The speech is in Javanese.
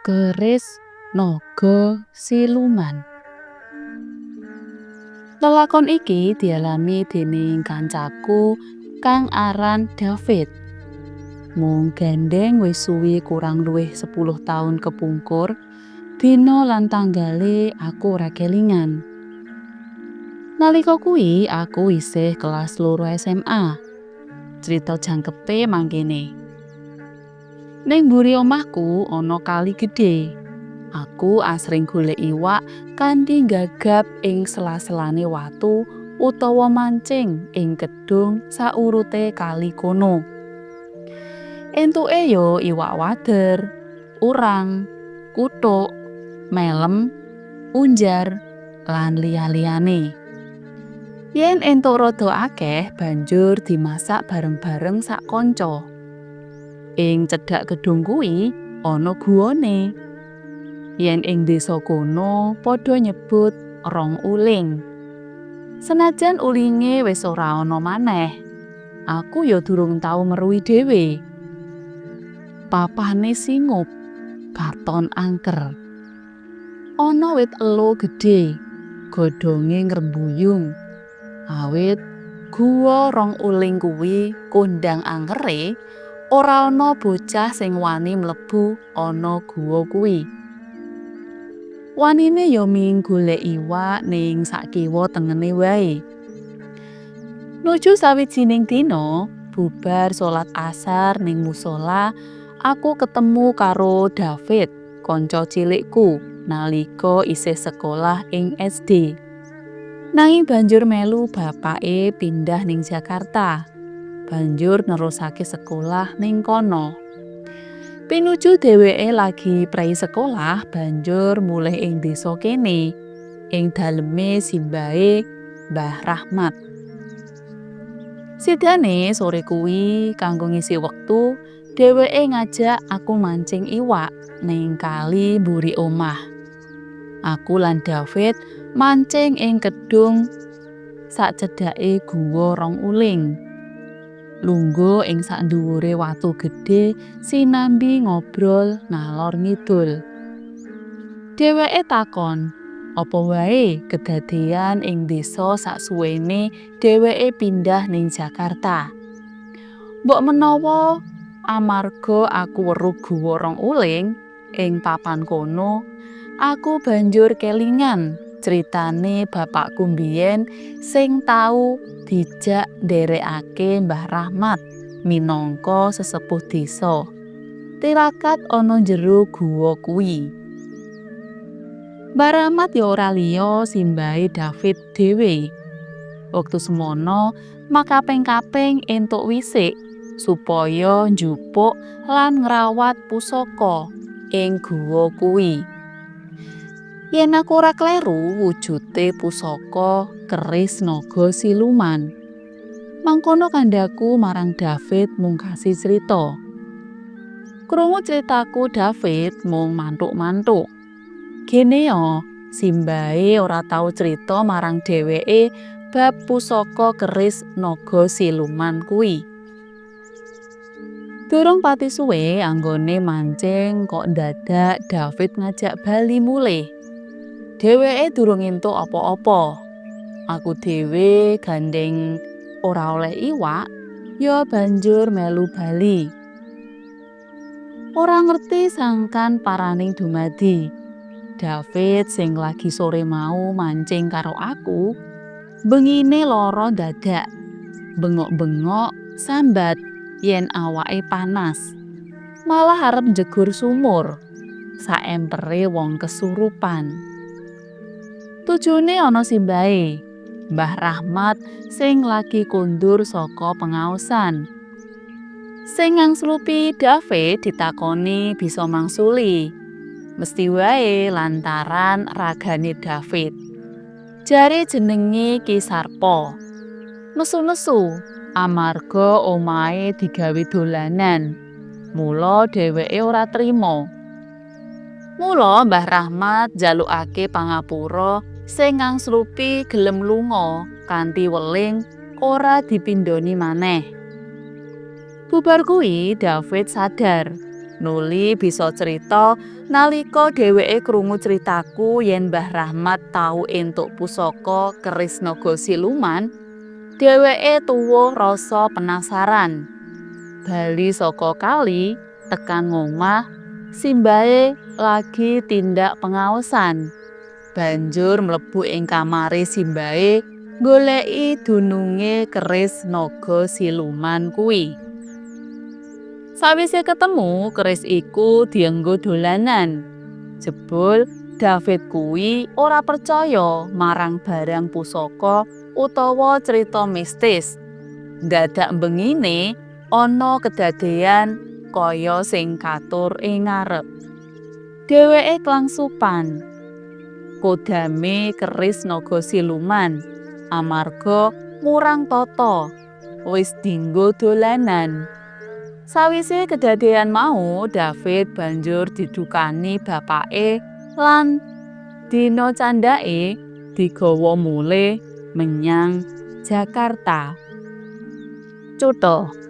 Keris Naga Siluman. Lelakon iki dialami dening kancaku kang aran David. Mung gandeng wis suwi kurang luwih 10 taun kepungkur, dina lan tanggale aku ora kelingan. Nalika kuwi aku isih kelas 2 SMA. Crita jangkepe mangkene. Ning mburi omahku ana kali gedhe. Aku asring golek iwak kanthi gagap ing sela-selane watu utawa mancing ing kedung saurute kali kono. Entuke ya iwak wader, urang, kuthuk, melem, unjar, lan liya-liyane. Yen entuk rada akeh banjur dimasak bareng-bareng sak kanca. Ing cedhak gedung kuwi ana guwane. Yen ing desa kono padha nyebut rong uling. Senajan ulinge wis ora ana maneh, aku ya durung tau meruhi dhewe. Papane singup, katon angker. Ana wit elo gedhe, godhonge ngrembuyung. Awit guwa rong uling kuwi kondhang angkere, ora ana bocah sing wani mlebu ana guwa kuwi. Wanine ya ming golek iwak ning sakiwa tengene wae. Nuju sawijining dina, bubar salat asar ning musala, aku ketemu karo David, kanca cilikku nalika isih sekolah ing SD. Nanging banjur melu bapake pindah ning Jakarta. Banjur nerusake sekolah ning kono. Pinuju dheweke lagi prei sekolah banjur mulih ing desa kene, ing daleme simbahe Mbah Rahmat. Sidane sore kuwi kanggo ngisi wektu, dheweke ngajak aku mancing iwak ning kali mburi omah. Aku lan David mancing ing kedung sacedhake guwa rong uling. Lungguh ing sakndhuwure watu gedhe sinambi ngobrol ngalor ngidul. Dheweke takon, apa wae kedadean ing desa saksuwene dheweke pindah ning Jakarta. Mbok menawa amarga aku weruh guwa rong uling ing papan kono, aku banjur kelingan critane bapakku mbiyen sing tau dijak nderekake Mbah Rahmat minangka sesepuh desa. Tirakat ana jero guwa kuwi. Mbah Rahmat ya ora liya simbahe David dhewe. Wektu semono makaping-kaping entuk wisik supaya njupuk lan ngrawat pusaka ing guwa kuwi. Yen aku ora kleru wujute pusaka keris naga siluman. Mangkono kandhaku marang David mungkasi crita. Krungu critaku David mung mantuk-mantuk. Geneo, simbahe ora tau crita marang dheweke bab pusaka keris naga siluman kuwi. Durung pati suwe anggone mancing kok ndadak David ngajak bali mulih. Dheweke durung entuk apa-apa. Aku dhewe gandeng ora oleh iwak, ya banjur melu bali. Ora ngerti sangkan paraning dumadi. David sing lagi sore mau mancing karo aku, bengine lara dadak. Bengok-bengok sambat yen awake panas. Malah arep njegur sumur. Saempere wong kesurupan. Tujune ana simbahe, Mbah Rahmat sing lagi kondur saka pengaosan. Sing ngangslupi David ditakoni bisa mangsuli. Mesti wae lantaran ragane David. Jare jenenge Ki Sarpo. Nesu-nesu amarga omahe digawe dolanan. Mula dheweke ora trima. Mula Mbah Rahmat njalukake pangapura sing ngangslupi gelem lunga kanthi weling ora dipindhoni maneh. Bubar kuwi David sadar. Nuli bisa crita nalika dheweke krungu critaku yen Mbah Rahmat tau entuk pusaka keris naga siluman, dheweke tuwuh rasa penasaran. Bali saka kali tekan ngomah, simbahe lagi tindak pengaosan. Banjur mlebu ing kamare simbahe goleki dununge keris naga siluman kuwi. Sawise ketemu, keris iku dienggo dolanan. Jebul David kuwi ora percaya marang barang pusaka utawa crita mistis. Dadak bengine ana kedadean kaya sing katur ing ngarep. Dheweke klangsupan. Kodame keris naga siluman amarga murang tata wis dinggo dolanan. Sawise kedadean mau, David banjur didukani bapake lan dina candhake digawa mulih menyang Jakarta. Cutha.